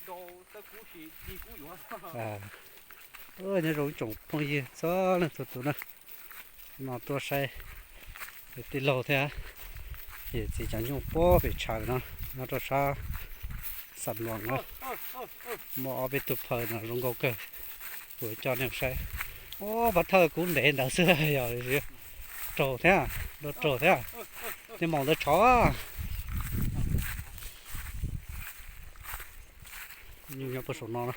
Nyob zoo ib tsoom phooj ywg txhua leej txhua tus na, no tuaj saib tij laug thiab yawm txiv cov nyuj puag pem tshav no, nyob rau sab Xam Luas na. Muaj ob peb tug phaw no zoo nkauj kawg, kuv coj nej saib. Ub, pov thawj kub ntev ntawd xwb yog raug thiab, raug thiab. Tej maum ntawd tshov. Nyuj nyob puag saum no na.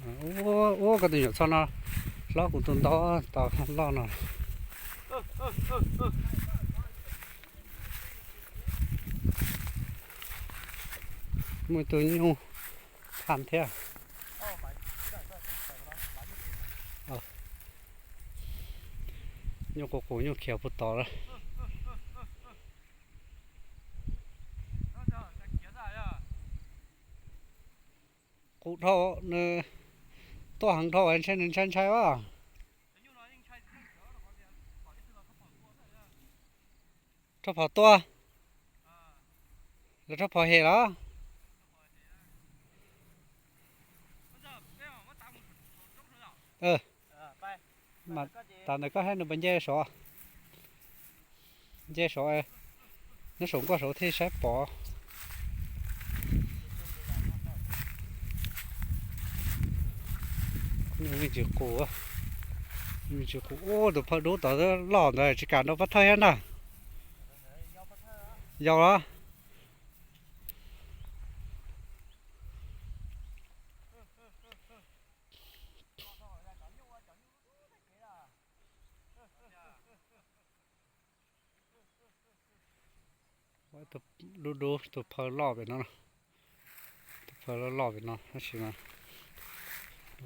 Ub, koj tus nyuam txho no hlob kuv tus ntau, tau loj no. Muaj ib tug nyuj thaj thiab. Nyuj qus qus nyuj khiav puag tod lawm. Qus dhau, nws tuaj heev dhau, nws ntshai ntshai as. Rau phom tua, los rau phom hem los? Mas tas ntawm koj thiab nws puas nce saud? Nce saud, nyob saum nkuaj saud thiaj saib pom. Me ntsis qus, me ntsis qus. Ub, tus phaw dub tod loj ntawd tsis kam nrau pov thawj thiab ntag. Yau los? Dub dub tus phaw loj pem no, tus phaw loj loj pem no tab sis mas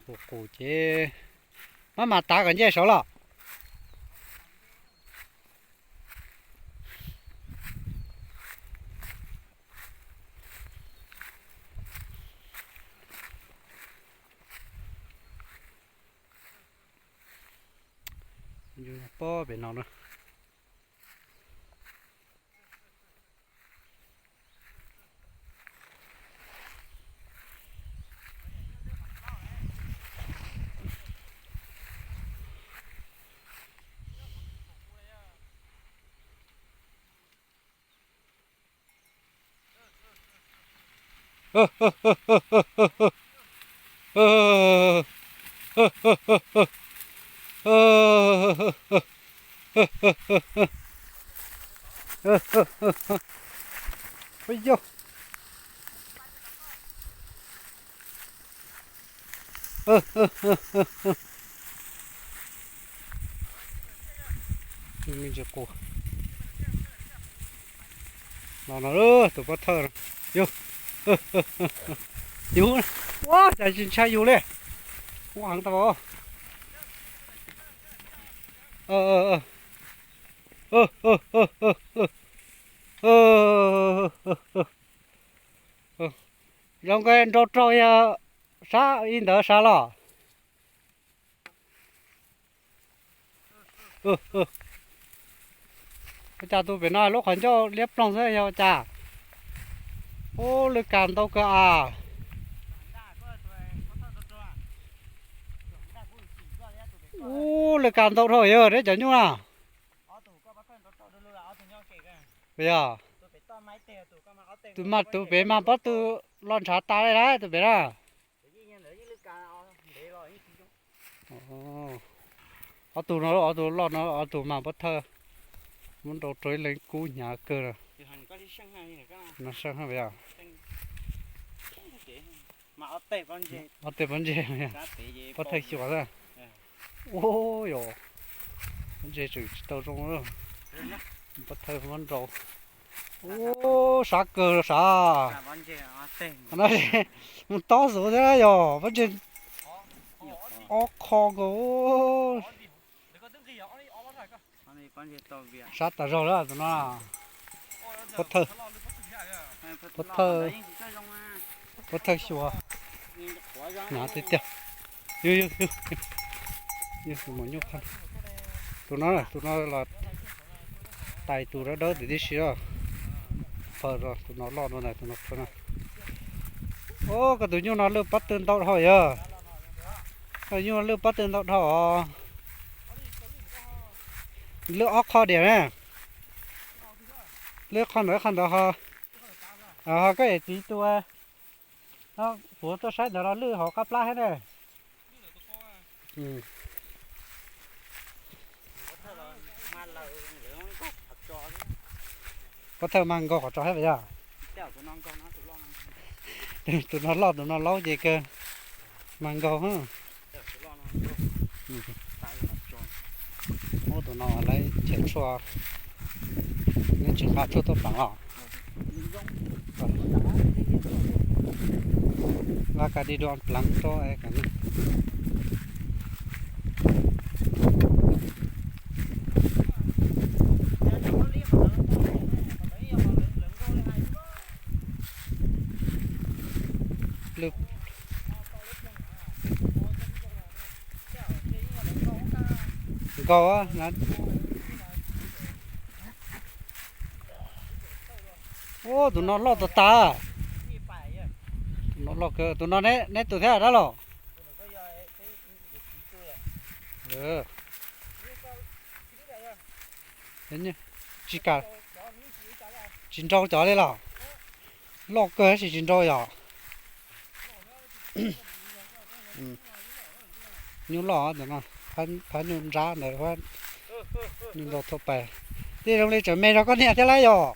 qus qus ces maj mam tav kom nce saud los. Pob pem no na. Ua yog me ntsis qus no no, tus pob thawj no. Yog, yus, ua cas tsis ntshai yus li. Ua heev tau. Zoo nkaus nrau raug yog sab ib ntawd sab los. Ua cas tus pem no lub qhov ncauj liab ploog xwb yog ua cas? Ub, lwj kas ntau kawg as. Ub, lwj kas ntau dhau yog deb cov nyuj na. Yog, tus mas tus pem mas pob tw los ntshav tas li lawm tus pem na. Ob tug no, ob tug loj no, ob tug mas pob thawj. Muab nrau rau ib leeg kub hnyav kawg. No seej, ob teg pob ntseg, pob thawj xyuas xwb. Ub yos, pob ntseg tseem tsis tau zoo. Pob thawj muab nrau. Ub, sab kawg sav. No mus tob xwb thiab yog pob ntseg ob qho nkaus. Sab tas zog lawm tus no. Pob thawj, pob thawj, pob thawj xyuas. Hnyav tiag tiag. Yog, yog, yog, yog tus maum nyuj qha. Tus no, tus no los Tais tus dawb dawb tim tib si os. Phaws rau tus no loj no na, tus no phaws na. Os, koj tus nyuj no lwj pob tw ntau dhau yog. Koj nyuj lwj pob tw ntau dhau os. Lwj ob qho diam na. Lwj qho ntawd qho ntawd ho. Ho koj yawm txiv tus puav tuaj saib ntawd los lwj hauv qab plab thiab ne. Pob thawj mas nkaug qhov tso thiab yog. Tus no loj tus no laub ces kawg mas nkaug. Ub, tus no lawv chaw tshuaj, nws tsis nqa tshuaj tuaj pleev los. Nqa ka di dua pleev rau. Nkaug. Ub, tus no loj tas tas. Tus no loj kawg, tus no neb tus thiab dab laug? Tsis kam, tsis nrau cov li los? Loj kawg tab sis tsis nrau yog. Nyuj loj no, phab nyuj nrab ntawd, nyuj nrau thauj pais. Tej zoo li tseem me rau koj niam thiab lawm yog.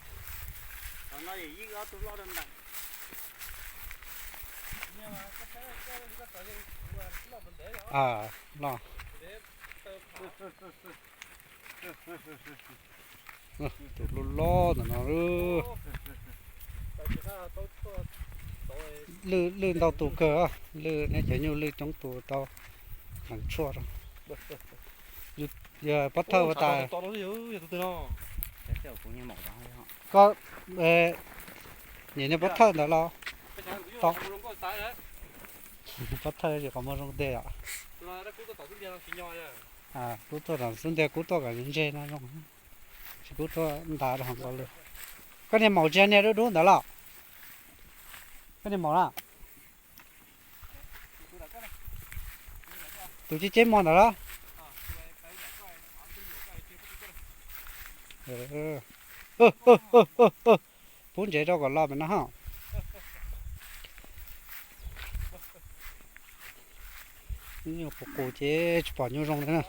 Los, tus loj loj ntawm no. Lwj, lwj ntau tus kawg, lwj neb cov nyuj lwj coob tus tau pleev tshuaj rau. Yog pob thawj ua tas. Koj niam niag pob thawj ntawd los? Pob thawj tsis qhov muag zoo ntej os. Kub tuaj tom xub ntiag, kub tuaj kom ntse no zoo, tsis kub tuaj ntas rau hauv nkaus li. Koj niag maum tsis yog niag dub dub ntawd los? Koj niag maum na. Tus ceb ceb muag ntawd los? Pub ntsev rau kom los mas no ho. Nyuj qus qus ces tsis pom nyuj zoo li na.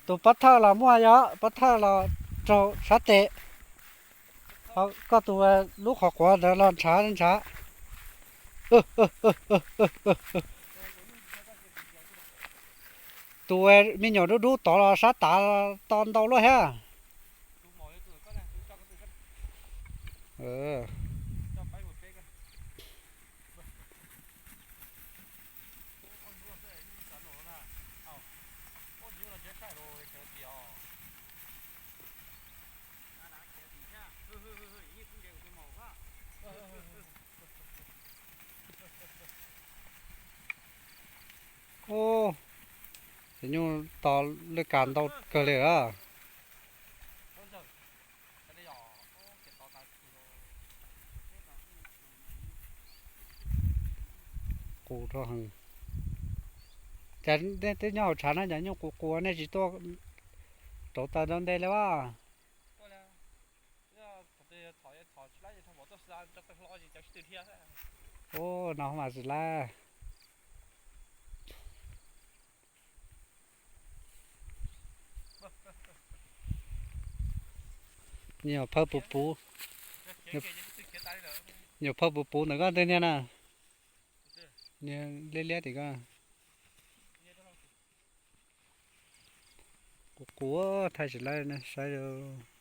Tus pob thawj los muaj yog pob thawj los raug sab tes. Koj tus lub qhov quav ntawd los ntshav ntshav. Tus me nyuam dub dub tod los sab tav to ntau luaj thiab. Ub, cov nyuj tos lwj kas ntau kawg li lawm. Qus rau heev. Cas nej twb nyob hauv tshav na, cov nyuj qus qus nej tsis tuaj rauv taws rau ntej li as? Ub, no mas tsis lab. Nyuam phawj puv puv, nyuam phawj puv puv ntawm koj ntej niag na. Niag liab liab tim koj. Qus qus, thaij tsis lab saib.